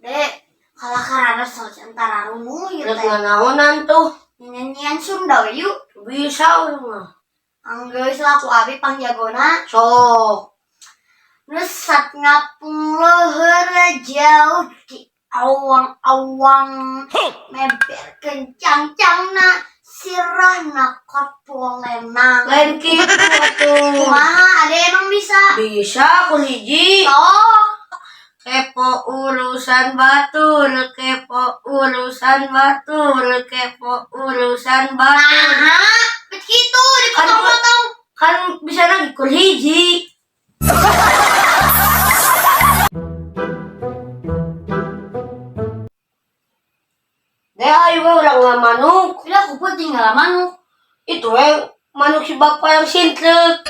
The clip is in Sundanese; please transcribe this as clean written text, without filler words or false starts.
Dek, kalah karena antara rumuh ieu Rek teh. nganaonan tuh. Nyanyian Sunda we yuk. Bisa urang mah. Anggeus lah ku abi pangjagona. Sok. Nesat ngapung leuheur jauh di awang-awang, meber kencang-cangna sirahna kopolenang. Lain kitu atuh. Kumaha, ade emang bisa? Bisa ku hiji. Sok. Kepo urusan batur, kepo urusan batur, kepo urusan batur. Nah, begitu dipotong-potong. Kan bisa lagi kur hiji. Deh, ayo we urang ngamanuk. Tidak, aku pun tinggal manuk. Itu we manuk si bapak yang sintrek.